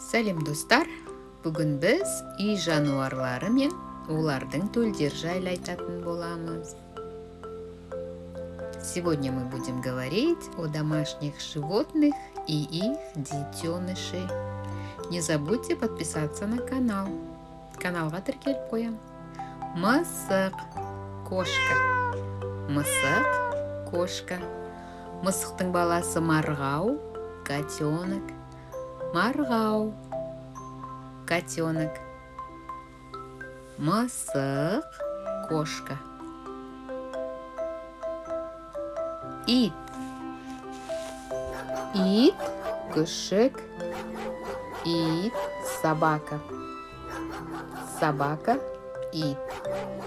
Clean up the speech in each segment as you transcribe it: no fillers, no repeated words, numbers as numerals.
Сәлем, достар! Бүгін біз үй жануарлары мен олардың төлдері жайлы айтатын боламыз. Сегодня мы будем говорить о домашних животных и их детенышей. Не забудьте подписаться на канал. Каналға тіркеліп қоямыз. Мысық, кошка. Мысық, кошка. Мысықтың баласы марғау, котенок. Марғау, котенок. Мысық, кошка. Ит. Ит, күшік. Ит, собака. Собака, ит.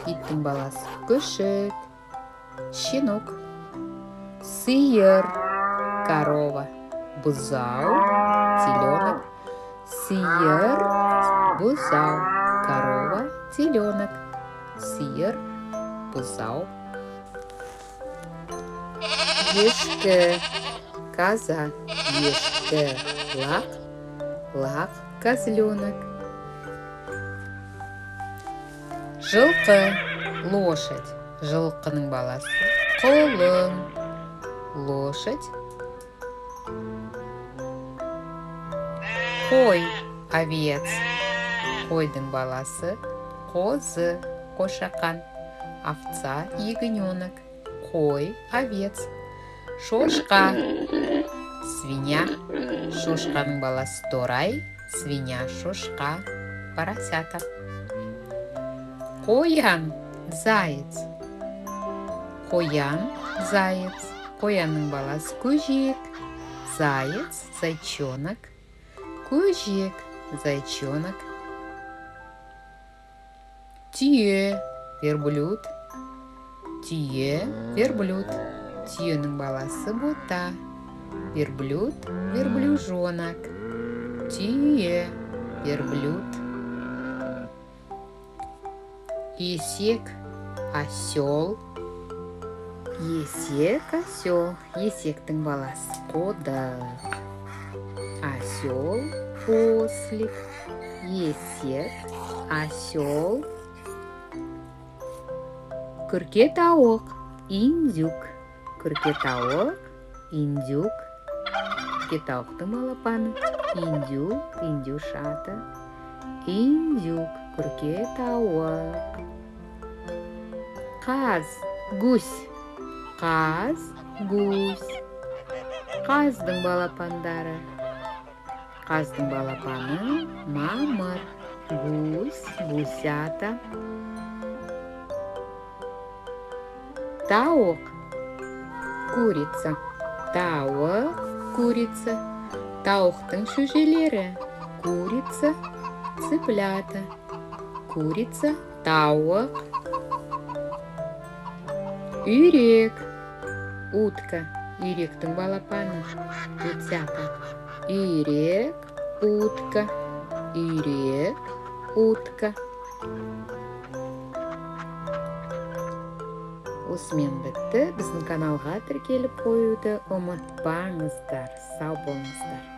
Иттің баласы күшік, щенок. Сиыр, корова. Бұзау, теленок. Сиыр, бұзау. Корова, теленок. Сиыр, бұзау. Ешкі, коза. Ешкі, лақ, лақ, козленок. Жылқы, лошадь. Жылқының баласы құлын, лошадь. Қой, овец. Қойдың баласы қозы, қошақан, овца, ягненок. Қой, овец. Шошқа, свинья. Шошқаның баласы торай, свинья, шошқа, поросята. Қоян, заяц. Қоян, заяц. Қоянның баласы көжек, заяц, зайчонок. Көжек, зайчонок. Түйе, верблюд. Түйе, верблюд. Түйенің баласы бота, верблюд, верблюжонок. Түйе, верблюд. Есек, осел. Есек, осел. Есектің баласы қодық, осел, ослик. Есек, осел. Күрке тауық, индюк. Күрке тауық, индюк. Күрке тауықтың балапаны индюк, индюшата. Индюк, күрке тауық. Қаз, гусь. Қаз, гусь. Қаздың балапандары. Қаздың балапаны мамыр, гусь, гусята. Тауық, курица. Тауық, курица. Тауықтың шөжелері, курица, цыплята. Курица, тауық. Үйрек, утка. Үйректің балапаны утята. Үйрек, утка. Үйрек, утка. Осымен бітті. Біздің каналға тіркеліп қоюды ұмытпаңыздар. Сау болыңыздар!